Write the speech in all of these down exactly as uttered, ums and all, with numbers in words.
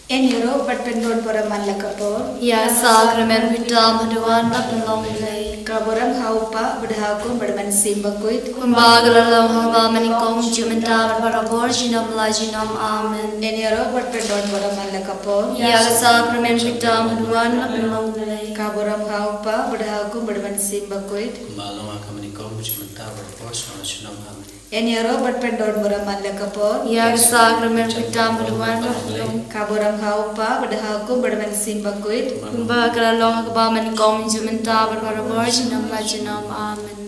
Yn ïaroh bad pyndon burom man la ka por. Ïa ka sakrament pyndonkam haduh ba pynlong Blei. Ka burom ha u Kpa bad ha u Khun bad ha u Mynsiem Bakhuid. Kumba ka la long ha kaba mynnyngkong, mynta bad barabor, junom la junom. Amen. Yn ïaroh bad pyndon burom man la ka por. Ïa ka sakrament pyndonkam haduh ba pynlong Blei. Ka burom ha u Kpa bad ha u Khun bad ha u Mynsiem Bakhuid. Kumba la long ha kaba mynnyngkong, mynta bad barabor, junom la junom. Amen. Yn ïaroh bad pyndon burom man la ka por. Ïa ka sakrament pyndonkam haduh ba pynlong. Ka burom ha u Kpa bad ha u Khun bad ha u Mynsiem Bakhuid. Kumba ka la long ha kaba mynnyngkong, mynta bad barabor, junom la junom. Amen.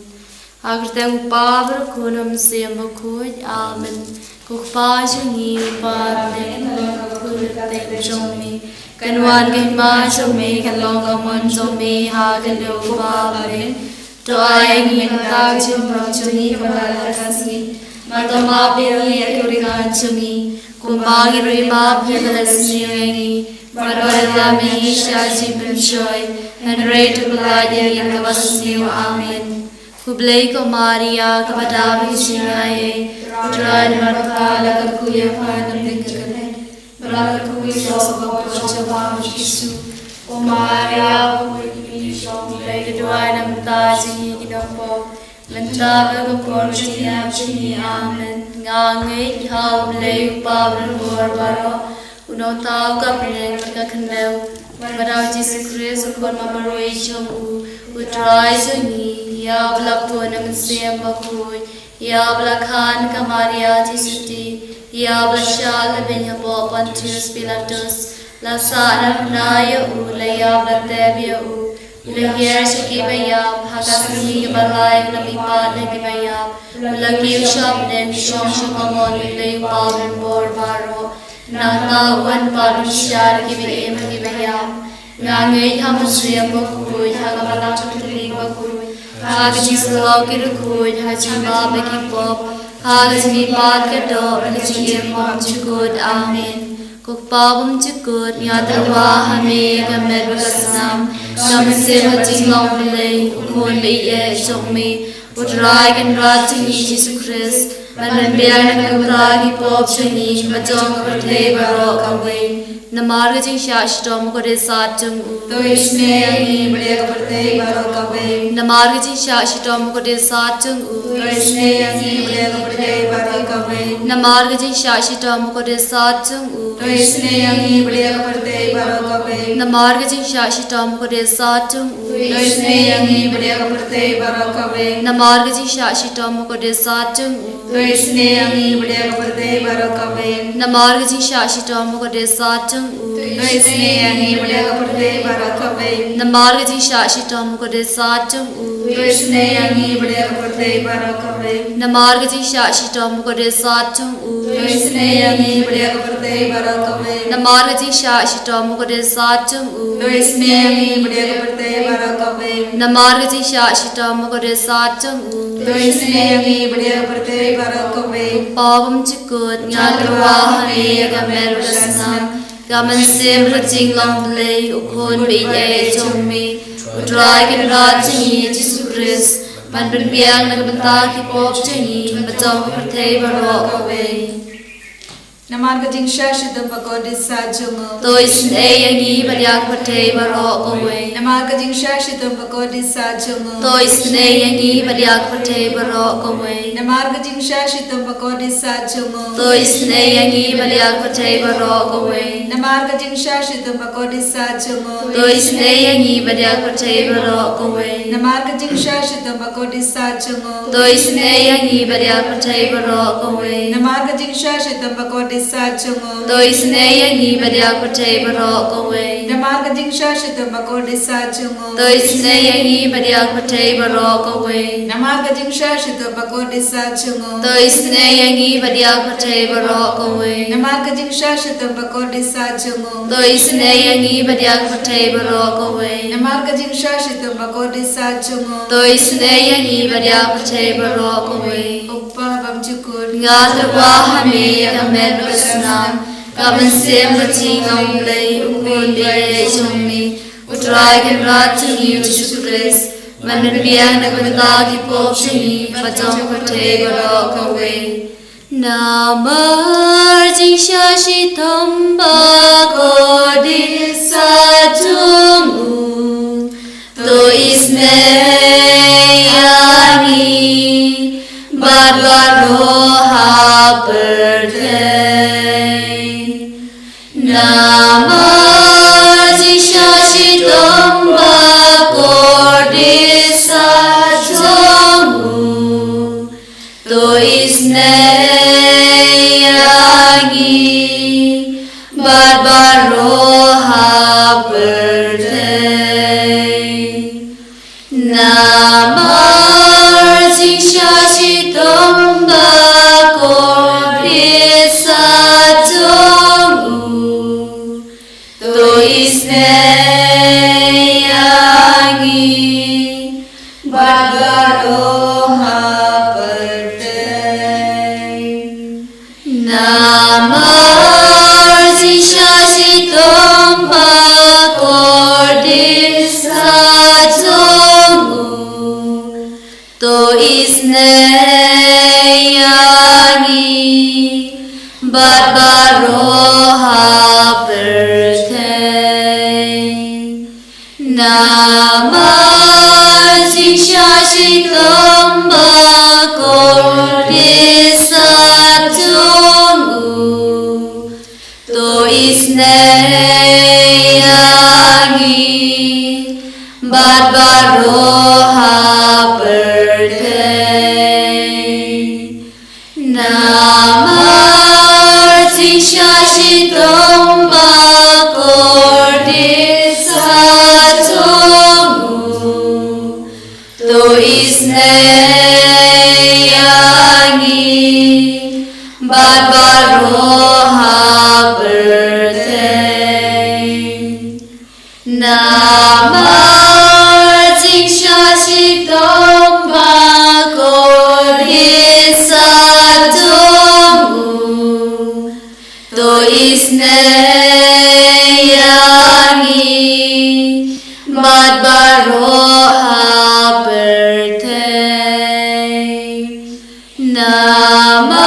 Ha ka kyrteng u Kpa bad u Khun bad u Mynsiem Bakhuid. Amen. Ko Kpa jong ngi uba ha bneng, ka long ka kyrteng jong me. Kan wan ka hima jong me, kan long ka mon jong me ha ka liang jong u Kpa ba ha bneng. To ai ïa ngi mynta ka jingpynlong jong ngi kaba ha ka sngi. Bad to map ïa ngi ïa ki riewkynmaw jong ngi, kumba ngi ruh ngi map ïa kiba sniew ïa ngi. Bad wat ïalam ïa ngi sha ka jingpynshoi, hynrei to pynlait ïa ngi na kaba sniew. Amen. Khublei ko Maria, kaba dap ïa ka jingai ei, u Trai u don bad pha, la kyrkhu ïa pha na pdeng ki khynnah, bad la kyrkhu ïa u soh kaba kor jong pha u Jisu. Ko Maria, kaba khuid kum ka sngi, to duwai namar ngi ki nongpop, mynta bad ha ka por ka jingïap jong ngi. Amen. Nga ngeit ha U Blei U Kpa Uba Donbor Baroh, U Nongthaw ka bneng bad ka khyndew, bad ha U Jisu Khrist U Khun ba marwei jong U, U Trai jong ngi, ïa uba la pun na U Mynsiem Bakhuid, ïa uba la kha na ka Maria Theisotti, ïa uba la shah lehbeiñ hapoh Pontius Pilatus, la sahnarphna ïa U, la ïap, la tep ïa U, la hiar sha kiba ïap, ha ka sngi kaba lai U la mihpat na kiba ïap, U la kiew sha bneng, U shong sha kamon U Blei U Kpa Uba Donbor Baroh. Nangta U wan pat ban shad ïa kiba im bad kiba ïap. Nga ngeit ha U Mynsiem Bakhuid, ha ka Balang Katholik bakhuid, ha ka jingsyllok ki riewkhuid, ha ka jingmap ïa ki pop, ha ka jingmihpat ka doh, ha ka jingim bymjukut. Amen. Ko Kpa bymjukut, nga tyrwa ha Me ïa ka met bad ka snam, ka mynsiem bad ka jinglong Blei, U Khun ba ïeit jong Me, U Trai Kynrad jong ngi Jisu Khrist, ban pynbiang na ka bynta ki pop jong ngi bad jong ka pyrthei baroh kawei. Namar ka jingshah shitom bakordit sat jong U, to isynei ïa ngi bad ïa ka pyrthei baroh kawei. Namar ka jingshah shitom bakordit sat jong U, to isynei ïa ngi bad ïa ka pyrthei baroh kawei. Namar ka jingshah shitom bakordit sat jong U, to isynei ïa ngi bad ïa ka pyrthei baroh kawei. Namar ka jingshah shitom bakordit sat jong U, to isynei ïa ngi bad ïa ka pyrthei baroh kawei. Namar ka jingshah shitom bakordit sat jong U, to isynei ïa ngi bad ïa ka pyrthei baroh kawei. Namar ka jingshah shitom bakordit sat jong U, to isynei ïa ngi bad ïa ka pyrthei baroh kawei. Namar ka jingshah shitom bakordit sat jong U, to isynei ïa ngi bad ïa ka pyrthei baroh kawei. Namar ka jingshah shitom bakordit sat jong U, to isynei ïa ngi bad ïa ka pyrthei baroh kawei. Namar ka jingshah shitom bakordit sat jong U, to isynei ïa ngi bad ïa ka pyrthei baroh kawei. Namar ka jingshah shitom bakordit sat jong U, to isynei ïa ngi bad ïa ka pyrthei baroh kawei. Ko Kpa bymjukut, nga tyrwa ha Me ïa ka met bad ka snam, ka mynsiem bad ka jinglong Blei, U Khun ba ïeit jong Me, U Trai Kynrad jong ngi Jisu Khrist, ban pynbiang na ka bynta ki pop jong ngi bad jong ka pyrthei baroh kawei. Namar ka jingshah shitom bakordit sat jong U, to isynei ïa ngi bad ïa ka pyrthei baroh kawei. Namar ka jingshah shitom bakordit sat jong U, to isynei ïa ngi bad ïa ka pyrthei baroh kawei. Namar ka jingshah shitom bakordit sat jong U, to isynei ïa ngi bad ïa ka pyrthei baroh kawei. Namar ka jingshah shitom bakordit sat jong U, to isynei ïa ngi bad ïa ka pyrthei baroh kawei. Namar ka jingshah shitom bakordit sat jong U, to isynei ïa ngi bad ïa ka pyrthei baroh kawei. Namar ka jingshah shitom bakordit sat jong U, to isynei ïa ngi bad ïa ka pyrthei baroh kawei. Namar ka jingshah shitom bakordit sat jong U, to isynei ïa ngi bad ïa ka pyrthei baroh kawei. Namar ka jingshah shitom bakordit sat jong U, to isynei ïa ngi bad ïa ka pyrthei baroh kawei. Namar ka jingshah shitom bakordit sat jong U, to isynei ïa ngi bad ïa ka pyrthei baroh kawei. Namar ka jingshah shitom bakordit sat jong U, to isynei ïa ngi bad ïa ka pyrthei baroh kawei. Ko Kpa bymjukut, nga tyrwa ha Me ïa ka met bad ka snam, ka mynsiem bad ka jinglong Blei, U Khun ba ïeit jong Me, U Trai Kynrad jong ngi Jisu Khrist, ban pynbiang na ka bynta ki pop jong ngi bad jong ka pyrthei baroh kawei. Namar jingshah shitom ba kordit sa jong u, to isynei ïa ngi bad baroh ha pyrthei. Namar jingshah shitom ba kordit sa jong u, to isynei ïa ngi bad baroh ha pyrthei. Namar jingshah shitom ba kordit sa jong u, to isynei ïa ngi bad baroh ha pyrthei. Namar jingshah shitom ba kordit sa jong u, to isynei ïa ngi bad baroh ha pyrthei. Namar jingshah shitom ba kordit sa jong u, to isynei ïa ngi bad baroh ha pyrthei. Namar jingshah shitom ba kordit sa jong u, to isynei ïa ngi bad baroh ha pyrthei. Namar jingshah shitom ba kordit sa jong u, to isynei ïa ngi bad baroh ha pyrthei. Namar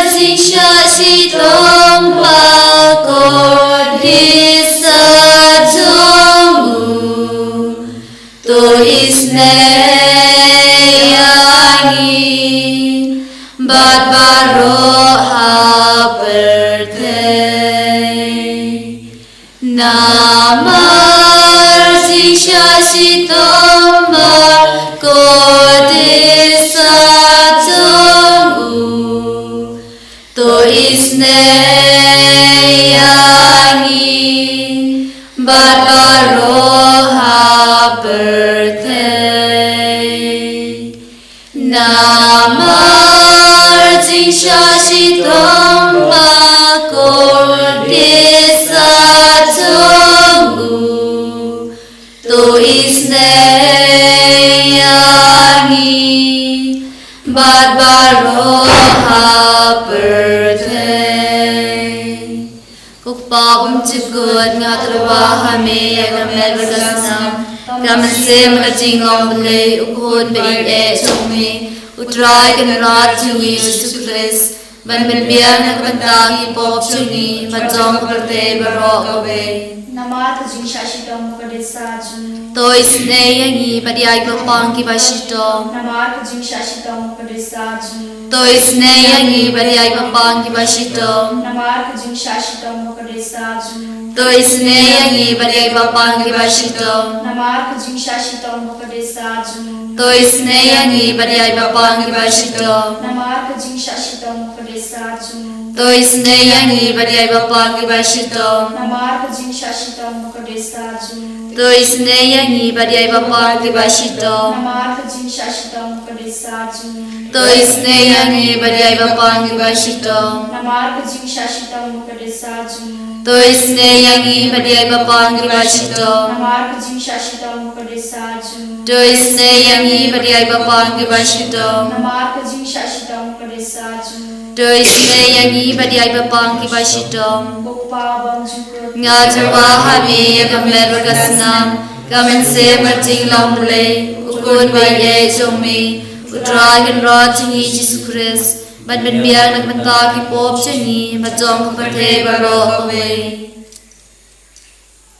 jingshah shitom ba kordit sa jong u, to isynei ïa ngi bad baroh ha pyrthei. Namar jingshah shitom ba kordit sa jong u, to isynei ïa ngi bad baroh ha pyrthei. Namar jingshah shitom ba kordit sa jong u, to isynei ïa ngi bad baroh ha pyrthei. Ko Kpa bymjukut, nga tyrwa ha me ïa ka met bad ka snam, ka mynsiem bad ka jinglong Blei, U Khun ba ïeit jong me, U Trai Kynrad jong ngi Jisu Khrist, ban pynbiang na ka bynta ki pop jong ngi bad jong ka pyrthei baroh kawei. Namar ka jingshah shitom ba kordit sa jong u, to isynei ïa ngi bad ïa ki bapang kiba shitom. Namar ka jingshah shitom ba kordit sa jong u, to isynei ïa ngi bad ïa ki bapang kiba shitom. Namar ka jingshah shitom ba kordit sa jong u, to isynei ïa ngi bad ïa ki bapang kiba shitom. Namar ka jingshah shitom ba kordit sa jong u, to isynei ïa ngi bad ïa ki bapang kiba shitom. Namar ka jingshah shitom ba kordit sa jong u, to isynei ïa ngi bad ïa ki bapang kiba shitom. Namar ka jingshah shitom ba kordit sa jong u, to isynei ïa ngi bad ïa ki bapang kiba shitom. Namar ka jingshah shitom ba kordit sa jong u, to isynei ïa ngi bad ïa ki bapang kiba shitom. Namar ka jingshah shitom ba kordit sa jong u, to isynei ïa ngi bad ïa ki bapang kiba shitom. Namar ka jingshah shitom ba kordit sa jong u, to isynei ïa ngi bad ïa ki bapang kiba shitom. Namar ka jingshah shitom ba kordit sa jong u, to isynei ïa ngi bad ïa ki bapang kiba shitom. Ko Kpa bymjukut, nga tyrwa ha me ïa ka met bad ka snam, ka mynsiem bad ka jinglong Blei, U Khun ba ïeit jong me, U Trai Kynrad jong ngi Jisu Khrist, Bad ban biang na ka bynta ki pop jong ngi, bad jong ka pyrthei baroh kawei.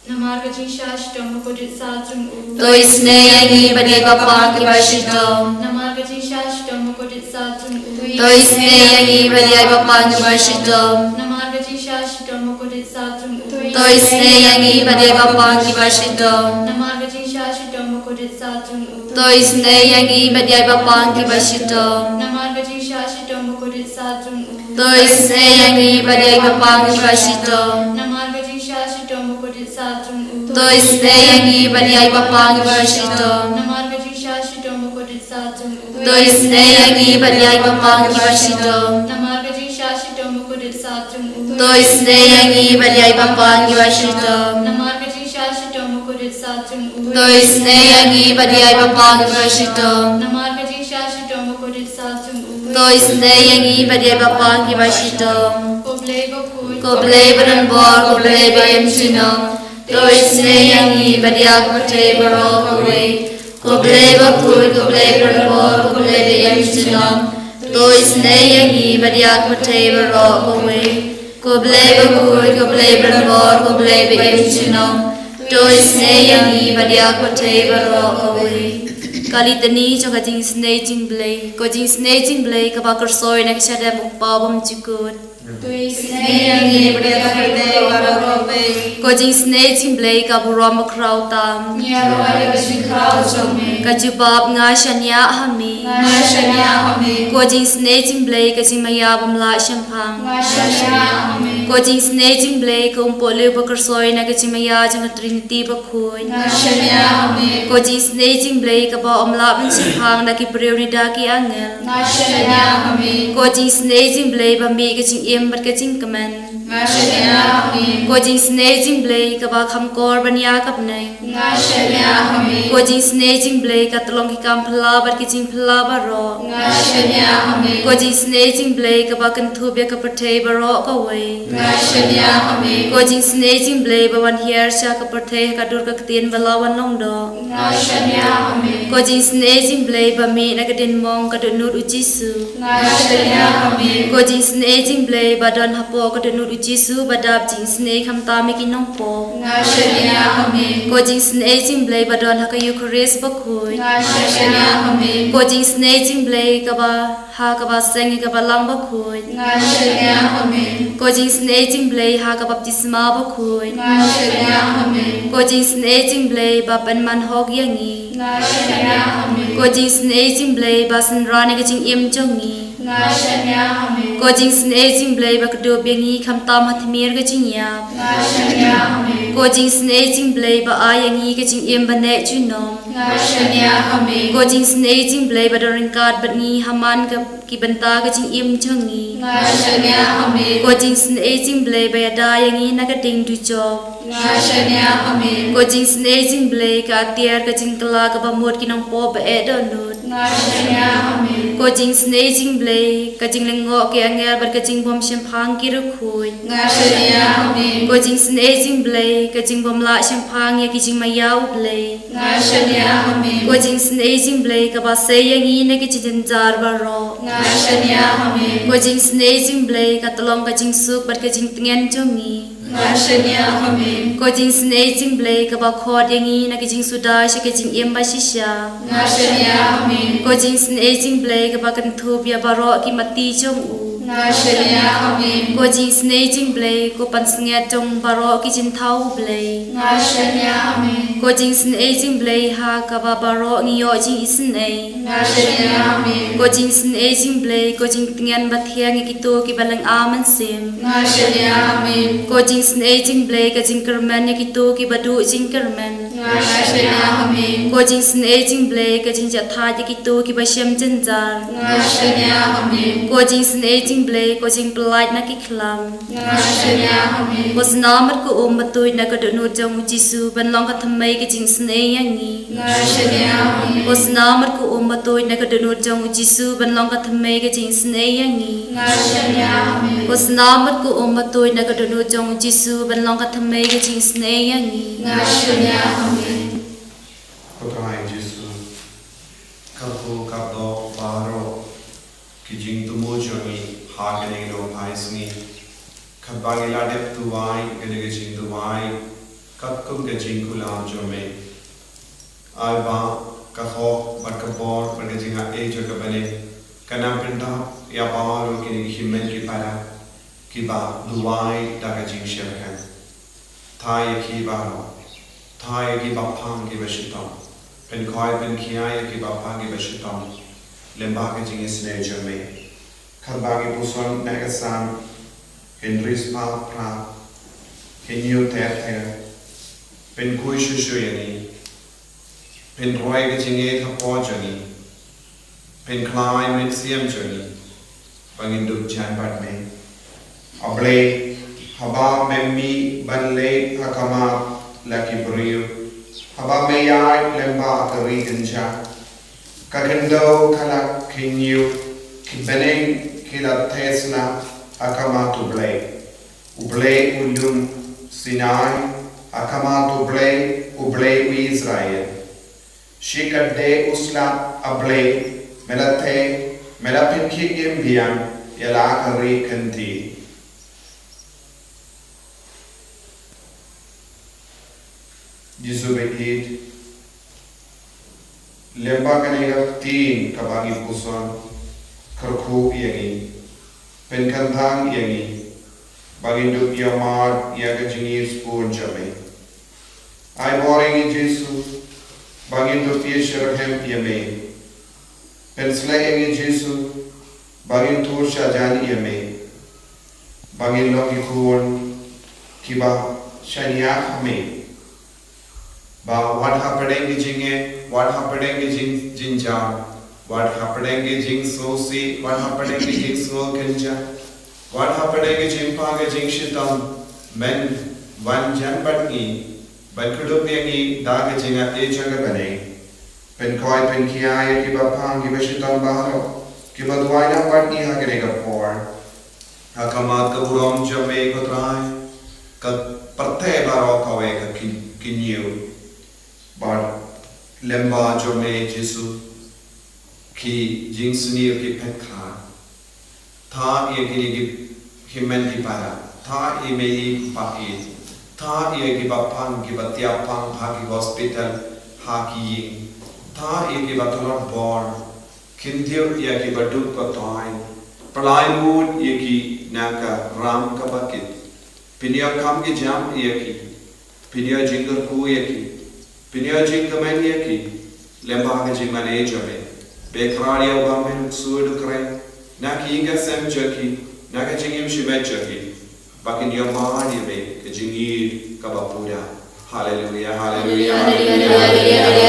Namar ka jingshah shitom bakordit sah jong u. To isynei ïa ngi bad ïa ki bapang kiba shitom. Namar ka jingshah shitom bakordit sah jong u. To isynei ïa ngi bad ïa ki bapang kiba shitom. Namar ka jingshah shitom bakordit sah jong u. To isynei ïa ngi bad ïa ki bapang kiba shitom. Namar ka jingshah shitom bakordit sah jong u. To isynei ïa ngi bad ïa ki bapang kiba shitom. Namar ka jingshah shitom bakordit sah jong u. To isynei ïa ngi bad ïa ki bapang kiba shitom. Namar ka jingshah shitom bakordit sah jong u. To isynei ïa ngi bad ïa ki bapang kiba shitom. Namar ka jingshah shitom bakordit sah jong u. To isynei ïa ngi bad ïa ki bapang kiba shitom. Namar ka jingshah shitom bakordit sah jong u. To isynei ïa ngi bad ïa ki bapang kiba shitom. Namar ka jingshah shitom bakordit sah jong u. To isynei ïa ngi bad ïa ki bapang kiba shitom. Namar ka jingshah shitom bakordit sah jong u. To isynei ïa ngi bad ïa ki bapang kiba shitom. Ko Blei bakhuid. Ko Blei badonbor, ko Blei ba im junom. To isynei ïa ngi bad ïa ka pyrthei baroh kawei. Ko Blei bakhuid, ko Blei badonbor, ko Blei ba im junom. To isynei ïa ngi bad ïa ka pyrthei baroh kawei. Ko Blei bakhuid, ko Blei badonbor, ko Blei ba im junom. To isynei ïa ngi bad ïa ka pyrthei baroh kawei. Ka Litani jong ka Jingisynei Jingblei. Ko Jingisynei Jingblei kaba kyrsoi na ka shadem U Kpa bymjukut. To isynei ïa ngi bad ïa ka pyrthei baroh kawei. Ko Jingisynei Jingblei ka burom bakhraw tam. Ngi ïaroh ïa ka jingkhraw jong me. Ka jubab: Nga shaniah ha me. Nga shaniah ha me. Ko Jingisynei Jingblei ka jingmaïa bym lah shemphang. Nga shaniah ha me. Ko Jingisynei Jingblei ka umpohliew bakyrsoi na ka jingmaïa jong ka Trinity bakhuid. Nga shaniah ha me. Ko Jingisynei Jingblei kaba ym lah ban shemphang da ki briew ne da ki angel. Nga shaniah ha me. Ko Jingisynei Jingblei ba mih ka jingim bad ka jingkmen. Nga shaniah ha me. Ko Jingisynei Jingblei kaba kham kor ban ïa ka bneng. Nga shaniah ha me. Ko Jingisynei Jingblei ka tyllong ki kam phylla bad ki jingphylla baroh. Nga shaniah ha me. Ko Jingisynei Jingblei kaba kynthup ïa ka pyrthei baroh kawei. Nga shaniah ha me. Ko Jingisynei Jingblei ba wan hiar sha ka pyrthei ha ka dur ka ktien ba la wan long doh. Nga shaniah ha me. Ko Jingisynei Jingblei ba mih na ka diengmong ka dohnud U Jisu. Nga shaniah ha me. Ko Jingisynei Jingblei ba don hapoh ka dohnud U Jisu ba dap jingisynei khamtam ïa ki nongpop. Nga shaniah ha me. Ko Jingisynei Jingblei ba don ha ka Eukharist bakhuid. Nga shaniah ha me. Ko Jingisynei Jingblei kaba ha kaba seng ïa ka Balang bakhuid. Nga shaniah ha me. Ko Jingisynei Jingblei ha ka baptisma bakhuid. Nga shaniah ha me. Ko Jingisynei Jingblei ba pynman hok ïa ngi. Nga shaniah ha me. Ko Jingisynei Jingblei ba synran ïa ka jingim jong ngi. Nga shaniah ha me. Ko Jingisynei Jingblei ba kdup ïa ngi khamtam ha tmier ka jingïap. Nga shaniah ha me. Ko Jingisynei Jingblei ba ai ïa ngi ka jingim ba neh junom. Nga shaniah ha me. Ko Jingisynei Jingblei ba don ryngkat bad ngi ha man ka ki bynta ka jingim jong ngi. Nga shaniah ha me. Ko Jingisynei Jingblei ba ïada ïa ngi na ka ding dujok. Nga shaniah ha me. Ko Jingisynei Jingblei ka atiar ka jingkylla kaba mut ki nongpop ba eh dohnud. Nga shaniah ha me. Ko Jingisynei Jingblei ka jinglyngngoh ki angel bad ka jingbym shemphang ki riewkhuid. Nga shaniah ha me. Ko Jingisynei Jingblei ka jingbym lah shemphang ïa ki jingmaïa U Blei. Nga shaniah ha me. Ko Jingisynei Jingblei kaba sei ïa ngi na ki jingjynjar baroh. Nga shaniah ha me. Ko Jingisynei Jingblei ka tyllong ka jingsuk bad ka jingtngen jong ngi. Nga shaniah ha me. Ko Jingisynei Jingblei kaba khot ïa ngi na ki jingsuda sha ki jingim ba shisha. Nga shaniah ha me. Ko Jingisynei Jingblei kaba kynthup ïa baroh ki matti jong u. Nga shaniah ha me. Ko Jingisynei Jingblei ko pansngiat jong baroh ki jingthaw U Blei. Nga shaniah ha me. Ko Jingisynei Jingblei ha kaba baroh ngi ïoh jingisynei. Nga shaniah ha me. Ko Jingisynei Jingblei ko jingtngen ba thiang ïa kito kiba lynga mynsiem. Nga shaniah ha me. Ko Jingisynei Jingblei ka jingkyrmen ïa kito kiba duh jingkyrmen. Nga shaniah ha me. Ko Jingisynei Jingblei ka jingjahthait ïa kito kiba shem jynjar. Nga shaniah ha me. Ko Jingisynei Jingblei ko jingpyllait na ki khlam. Nga shaniah ha me. Ko snam bad ko um batuid na ka dohnud jong U Jisu ban long ka thymmei ka jingisynei ïa ngi. Nga shaniah ha me. Ko snam bad ko um batuid na ka dohnud jong U Jisu ban long ka thymmei ka jingisynei ïa ngi. Nga shaniah ha me. Ko snam bad ko um batuid na ka dohnud jong U Jisu ban long ka thymmei ka jingisynei ïa ngi. Nga shaniah ha me. Ko Trai Jisu, ka khuid ka doh baroh. ki jingthmu jong ngi ha kane ka daw phai sngi. Katba ngi la dep duwai, kane ka jingduwai katkum ka jingkular jong me. Ai ba ka hok bad ka bor bad ka jingaiei jong ka bneng kan nang pyndap ïa baroh kine ki hynmen ki para kiba duwai da ka jingshitrhem. Thait ïa ki baroh, thait ïa ki baphang ki bashitom, pynkhoi pynkhia ïa ki baphang ki bashitom lyngba ka jingisynei jong me. Katba ngi puson na ka Salm hynriew spah phra, hynñiew ter ter, pynkhuid shuh shuh ïa ngi, pynroi ka jingngeit hapoh jong ngi, pynkhlaiñ mynsiem jong ngi, ba ngin dup jan bad me. A Blei, haba me mih ban leit ha khmat la ki briew, haba me ïaid lyngba ka ri kynjah, ka khyndew ka la khynñiuh, ki bneng ki la theh sla ha khmat U Blei, U Blei u lum Sinai, ha khmat U Blei, U Blei u Israel. Shi katdei u slap, A Blei, me la theh, me la pynkhih im biang ïa la ka ri kynthih. Jisu baieit, lyngba kane ka ktien kaba ngi puson, kyrkhu ïa ngi, pynkynthang ïa ngi, ba ngin dup ïa mad ïa ka jingïeit sbun jong me. Ai bor ïa ngi Jisu, ba ngin dup ïa shitrhem ïa me. Pynshlei ïa ngi Jisu, ba ngin tur shajan ïa me, ba ngin long ki khun kiba shaniah ha me. Ba wat hapdeng ki jingeh, wat hapdeng ki jing, jingjar, wat hapdeng ki jingsngewsih, wat hapdeng ki jingsngewkynjah, wat hapdeng ki jingpang ki jingshitom, men wan jan bad ngi, ban kdup ïa ngi da ka jingaiei jong ka bneng. Pynkhoi pynkhia ïa ki baphang ki bashitom baroh kiba duwai lang bad ngi ha kane ka por. Ha khmat ka burom jong me ko Trai, ka pyrthei baroh kawei ka khyn, khynñiuh. Bad lyngba jong me Jisu, ki jingsniew ki phet khlad. Thait ïa kine ki hynmen ki para, thait ïa ki mei ki pa, thait ïa ki baphang ki bathiah phang ha ki hospital, ha ki ïing, thait ïa ki batlot bor, kyntiew ïa ki baduk batoi, pynlait bud ïa ki na ka ram kaba kit. Pynïoh kam ki jam ïa ki, pynïoh jingkyrkhu ïa ki, pynïoh jingkmen ïa ki lyngba ka jingmane jong me. Ba khraw ïa u bam me u ksuid u kren na ki ïing ka sem jong ki, na ka jingim shimet jong ki, ba kin ïoh mad ïa me ka jingïeit kaba pura. Haleluya, haleluya, haleluya.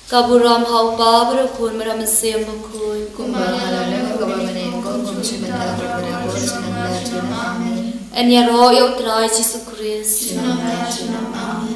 Ka burom ha u Kpa bad u Khun bad u Mynsiem Bakhuid. Kumba ha la lem ka ba mynnin, kum kum shi mynta, bad ka dei bun sien, ym da junom. Amen. Yn ïaroh ïa u Trai Jisu Khrist. Junom da junom. Amen.